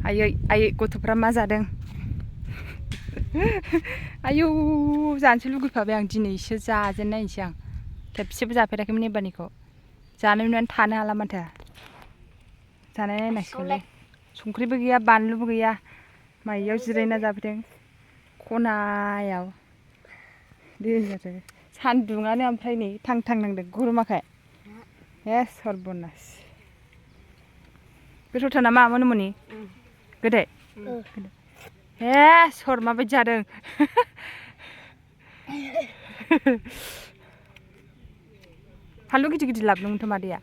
आयै गथ'फ्रा मा जादों आयौ जानोसो लुगैफाबाय आं दिनैसो जाजेननायनोसै आं खेबसेबो जाफेराखैमोन एबारनिखौ जानाय नुनानै थानो हाला माथो जानाय नायनांसिगोनलै संख्रिबो गैया बानलुबो गैया माइयाव जिरायना जाफैदों खनायाव देनजार सान्दुङानो ओमफ्राय नै थां थां नांदों गरमाखाय हे सर्बनास गोथावथार नामा मोनोमोनि गोदै हे सर माबायदि जादों फानलु गिदिर गिदिर लाबोदोंमोनथ' मादैया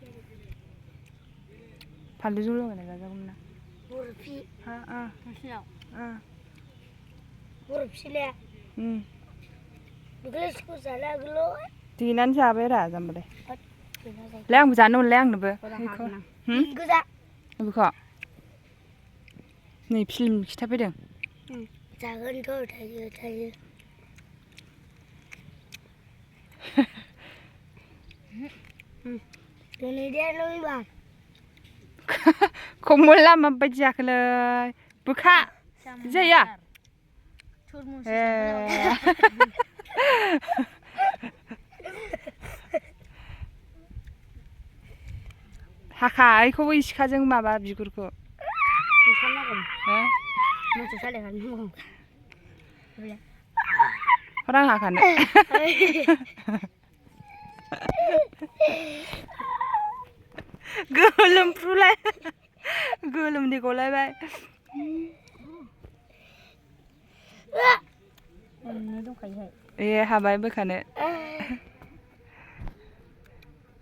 फानलुजों लगायना जाजागौमोन ना बरफि नोंसिनाव बरफिले बेखौ जाला आगोलाव देनानै जाबाय रा जाम्बालाय ले आंबो जानो मोनलाय आंनोबो गोजा बेखौ नै फिल्म खिथाफैदों जागोनथ' थायो दिनै दे लोंबा कमला माबायदि जाखोलै बोखा जाया हाखा ओइखौबो सिखाजों माबा बिगुरखौ रां हाखानो गोलोमफ्रुलाय गोलोमदै गलायबाय ए हाबाय बोखानो